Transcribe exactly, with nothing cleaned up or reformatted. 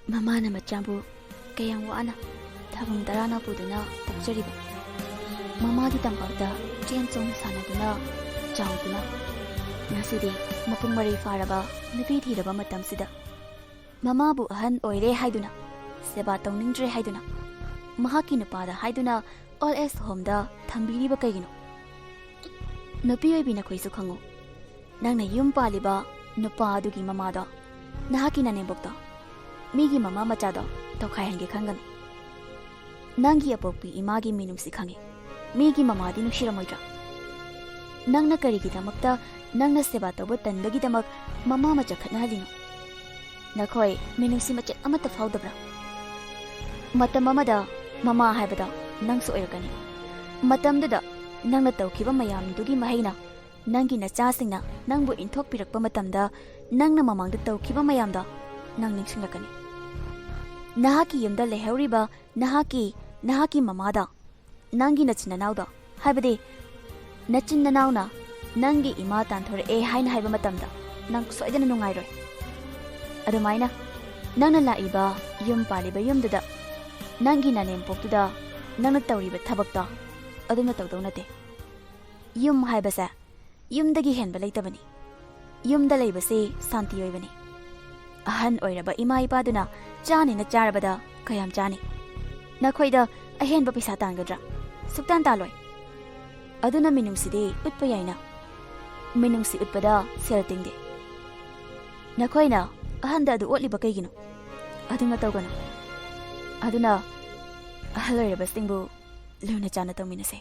ꯃꯃꯥꯅ ꯃꯆꯥꯕꯨ ꯀꯌꯥꯝ ꯋꯥꯅ ꯊꯥꯕꯨꯡ ꯇꯔꯥꯅ ꯄꯨꯗꯨꯅ ꯄꯣꯛꯆꯔꯤꯕ, ꯃꯃꯥꯒꯤ ꯇꯝꯄꯥꯛꯇ ꯆꯦꯟ ꯆꯣꯡ ꯁꯥꯟꯅꯗꯨꯅ ꯆꯥꯎꯗꯨꯅ, ꯉꯁꯤꯗꯤ ꯃꯄꯨꯡ ꯃꯔꯩ ꯐꯥꯔꯕ ꯅꯨꯄꯤ ꯊꯤꯔꯕ ꯃꯇꯝꯁꯤꯗ, ꯃꯃꯥꯕꯨ ꯑꯍꯟ ꯑꯣꯏꯔꯦ ꯍꯥꯏꯗꯨꯅ, ꯁꯦꯕꯥ ꯇꯧꯅꯤꯡꯗ꯭ꯔꯦ ꯍꯥꯏꯗꯨꯅ, ꯃꯍꯥꯛꯀꯤ ꯅꯨꯄꯥꯗ ꯍꯥꯏꯗꯨꯅ ꯑꯣꯜ ꯑꯦꯖ ꯍꯣꯝꯗ ꯊꯝꯕꯤꯔꯤꯕ ꯀꯩꯒꯤꯅꯣ? ꯅꯨꯄꯤ ꯑꯣꯏꯕꯤ ꯅꯈꯣꯏꯁꯨ ꯈꯪꯉꯨ, ꯅꯪꯅ ꯌꯨꯝ ꯄꯥꯜꯂꯤꯕ ꯅꯨꯄꯥ ꯑꯗꯨꯒꯤ ꯃꯃꯥꯗꯣ, ꯅꯍꯥꯛꯀꯤ ꯅꯅꯦꯝꯕꯣꯛꯇꯣ, ꯃꯤꯒꯤ ꯃꯃꯥ ꯃꯆꯥꯗꯣ ꯇꯧꯈꯥꯏꯍꯟꯒꯦ ꯈꯟꯒꯅꯨ꯫ ꯅꯪꯒꯤ ꯑꯄꯣꯛꯄꯤ ꯏꯃꯥꯒꯤ ꯃꯤꯅꯨꯡꯁꯤ ꯈꯪꯉꯤ꯫ ꯃꯤꯒꯤ ꯃꯃꯥꯗꯤ ꯅꯨꯡꯁꯤꯔꯝꯃꯣꯏꯗ꯭ꯔꯥ? ꯅꯪꯅ ꯀꯔꯤꯒꯤꯗꯃꯛꯇ ꯅꯪꯅ ꯁꯦꯕꯥ ꯇꯧꯕ ꯇꯟꯕꯒꯤꯗꯃꯛ ꯃꯃꯥ ꯃꯆꯥ ꯈꯠꯅꯍꯜꯂꯤꯅꯣ? ꯅꯈꯣꯏ ꯃꯤꯅꯨꯡꯁꯤ ꯃꯆꯦꯠ ꯑꯃꯠꯇ ꯐꯥꯎꯗꯕ꯭ꯔꯥ? ꯃꯇꯝ ꯑꯃꯗ ꯃꯃꯥ ꯍꯥꯏꯕꯗꯣ ꯅꯪꯁꯨ ꯑꯣꯏꯔꯛꯀꯅꯤ꯫ ꯃꯇꯝꯗꯨꯗ ꯅꯪꯅ ꯇꯧꯈꯤꯕ ꯃꯌꯥꯝꯗꯨꯒꯤ ꯃꯍꯩꯅ ꯅꯪꯒꯤ ꯅꯆꯥꯁꯤꯡꯅ ꯅꯪꯕꯨ ꯏꯟꯊꯣꯛꯄꯤꯔꯛꯄ ꯃꯇꯝꯗ, ꯅꯪꯅ ꯃꯃꯥꯡꯗ ꯇꯧꯈꯤꯕ ꯃꯌꯥꯝꯗꯣ ꯅꯪ ꯅꯤꯡꯁꯤꯡꯂꯛꯀꯅꯤ꯫ ꯅꯍꯥꯛꯀꯤ ꯌꯨꯝꯗ ꯂꯩꯍꯧꯔꯤꯕ ꯅꯍꯥꯛꯀꯤ, ꯅꯍꯥꯛꯀꯤ ꯃꯃꯥꯗ, ꯅꯪꯒꯤ ꯅꯆꯤꯟ ꯅꯅꯥꯎꯗ, ꯍꯥꯏꯕꯗꯤ ꯅꯆꯤꯟ ꯅꯅꯥꯎꯅ ꯅꯪꯒꯤ ꯏꯃꯥ ꯇꯥꯟꯊꯣꯔꯛꯑꯦ ꯍꯥꯏꯅ ꯍꯥꯏꯕ ꯃꯇꯝꯗ ꯅꯪ ꯁꯣꯏꯗꯅ ꯅꯨꯡꯉꯥꯏꯔꯣꯏ꯫ ꯑꯗꯨꯃꯥꯏꯅ ꯅꯪꯅ ꯂꯥꯛꯏꯕ ꯌꯨꯝ ꯄꯥꯜꯂꯤꯕ ꯌꯨꯝꯗꯨꯗ ꯅꯪꯒꯤ ꯅꯅꯦꯝꯄꯣꯛꯇꯨꯗ ꯅꯪꯅ ꯇꯧꯔꯤꯕ ꯊꯕꯛꯇꯣ ꯑꯗꯨꯝꯅ ꯇꯧꯗꯧ ꯅꯠꯇꯦ꯫ ꯌꯨꯝ ꯍꯥꯏꯕꯁꯦ ꯌꯨꯝꯗꯒꯤ ꯍꯦꯟꯕ ꯂꯩꯇꯕꯅꯤ꯫ ꯌꯨꯝꯗ ꯂꯩꯕꯁꯤ ꯁꯥꯟꯇꯤ ꯑꯣꯏꯕꯅꯤ꯫ ꯑꯍꯟ ꯑꯣꯏꯔꯕ ꯏꯃꯥ ꯏꯄꯥꯗꯨꯅ ꯆꯥꯅꯤꯅ ꯆꯥꯔꯕꯗ ꯀꯌꯥꯝ ꯆꯥꯅꯤ? ꯅꯈꯣꯏꯗ ꯑꯍꯦꯟꯕ ꯄꯩꯁꯥ ꯇꯥꯟꯒꯗ꯭ꯔꯥ? ꯁꯨꯛꯇꯥꯟ ꯇꯥꯜꯂꯣꯏ꯫ ꯑꯗꯨꯅ ꯃꯤꯅꯨꯡꯁꯤꯗꯤ ꯎꯠꯄ ꯌꯥꯏꯅ꯫ ꯃꯤꯅꯨꯡꯁꯤ ꯎꯠꯄꯗ ꯁꯦꯜ ꯇꯤꯡꯗꯦ꯫ ꯅꯈꯣꯏꯅ ꯑꯍꯟꯗ ꯑꯗꯨ ꯑꯣꯠꯂꯤꯕ ꯀꯩꯒꯤꯅꯣ? ꯑꯗꯨꯝꯅ ꯇꯧꯒꯅꯨ꯫ ꯑꯗꯨꯅ ꯑꯍꯜ ꯑꯣꯏꯔꯕꯁꯤꯡꯕꯨ ꯂꯨꯅ ꯆꯥꯟꯅ ꯇꯧꯃꯤꯟꯅꯁꯦ꯫